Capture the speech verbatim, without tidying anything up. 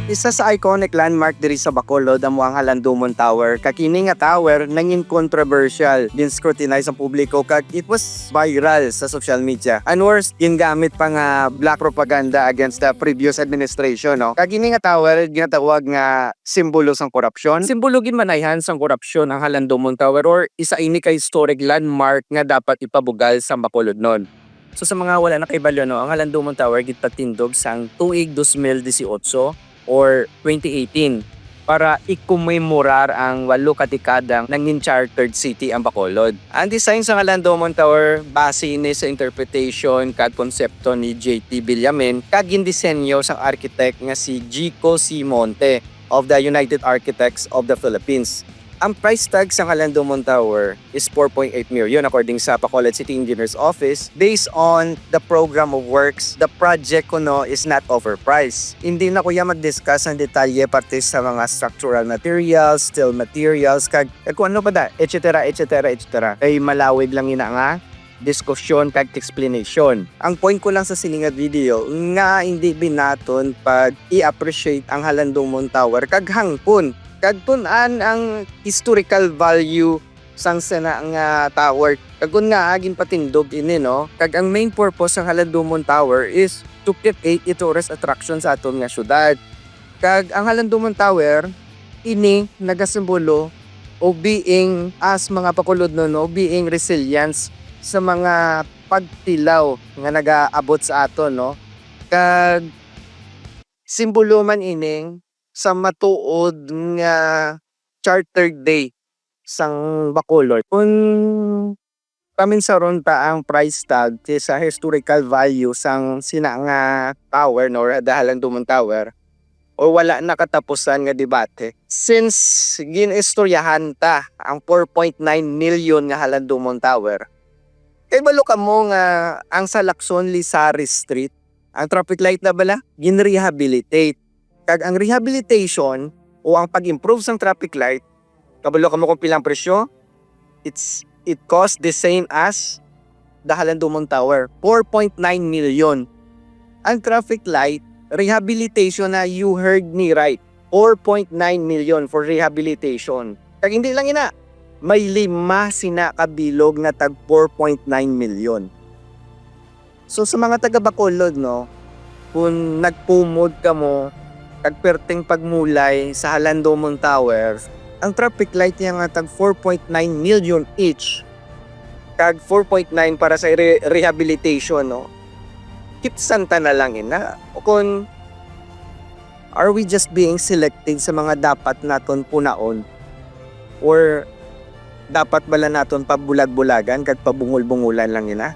Isa sa iconic landmark diri sa Bacolod amo ang Halandomon Tower. Kag kini nga tower nangin controversial, gin-scrutinize ang publiko kag it was viral sa social media. And worse, gingamit pa nga black propaganda against the previous administration, no? Kag kini nga tower ginatawag nga simbolo sang korupsyon. Simbolo gid man ayhan sang korupsyon ang Halandomon Tower, or isa ini ka historic landmark nga dapat ipabugal sang Bacolodnon. So, sa mga wala nakahibalo, no, ang Halandomon Tower ginpatindog sang tuig dos mil disiotso or twenty eighteen para ikomemorar ang walo ka dekadang nangin chartered city ang Bacolod. Ang design sa Halandomon Tower base ini sa interpretation kag konsepto ni J T Villamin kag gindisenyo sang architect nga si Jico C. Monte of the United Architects of the Philippines. Ang price tag sa Halandomon Tower is four point eight million according sa Bacolod City Engineers Office. Based on the program of works, the project kuno is not overpriced. Hindi na ko ya mag-discuss ang detalye parte sa mga structural materials, steel materials, kag, kag kung ano pa da, et cetera, et cetera, et cetera. Kay malawig lang ina nga diskusyon kag explanation. Ang point ko lang sa sini nga video nga hindi binaton pag i-appreciate ang Halandomon Tower kag hangpon kag tun-an ang historical value sang sina nga tower. Kag kun nga ginpatindog ini, no, kag ang main purpose sang Halandomon Tower is to create a tourist attraction sa aton nga syudad. Kag ang Halandomon Tower, ini nagasimbolo o being as mga Bacolodnon, no, being resilience sa mga pagtilaw nga nagaabot sa aton, no? Kag simbolo man ining sa matuod nga Charter Day sang Bacolod. Kung paminsaron ta ang price tag sa historical value sang sina nga tower, no, or the Halandomon Tower, o wala na katapusan nga debate. Since gin-istoryahan ta ang four point nine million nga Halandomon Tower, kay balo kamo nga ang sa Lacson Lizares Street, ang traffic light na bala, gin-rehabilitate. Kag ang rehabilitation o ang pag-improve sang traffic light, kabalo kamo kung pilang presyo? It's, it cost the same as the Halandomon Tower, four point nine million. Ang traffic light, rehabilitation na, you heard me right, four point nine million for rehabilitation. Kag hindi lang ina, may lima sina ka bilog nga tag four point nine million. So, sa mga taga Bacolod, no, kung nagpumod kamo kag perting pagmulay sa Halandomon Tower, ang traffic light niya nga tag four point nine million each, kag four point nine para sa re-, rehabilitation, no? Keep santa na lang ina. O kung are we just being selective sa mga dapat naton punaon? Or dapat bala naton pabulag-bulagan kag pabungol-bungulan lang ina?